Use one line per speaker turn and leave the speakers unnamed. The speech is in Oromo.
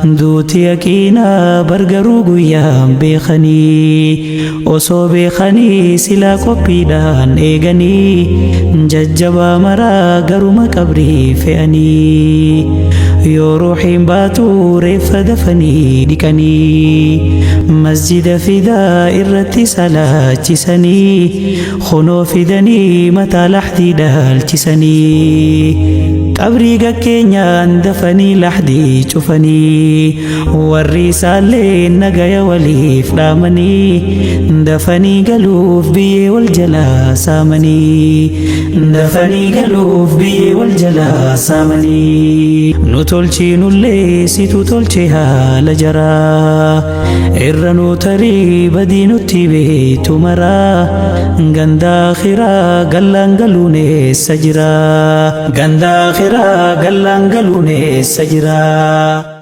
Duuti yaqiinaa bar garuu guyyaan beekanii osoo beekanii silaa qophiidhaan eeganii jajjabaa maraa garuma qabrii fe'anii yoo ruuhiin baatu reeffa dafanii dhiqanii masjida fidaa irratti salaachisanii kunoo fidanii mataa lahdii dhaalchisanii qabrii gakkeenyaan dafanii lahdii cufanii warri isaallee nagaya waliif dhaamanii dafanii galuuf biyyee wal jalaa saamanii dafanii galuuf biyyee wal jalaa saamanii nu tolchiinullee situ tolche haala jaraa irra nu tarii badii nutti beektu maraa ganda akhiraa gallaan galuun eessa jira ganda akhiraa gallaan galuun eessa jira.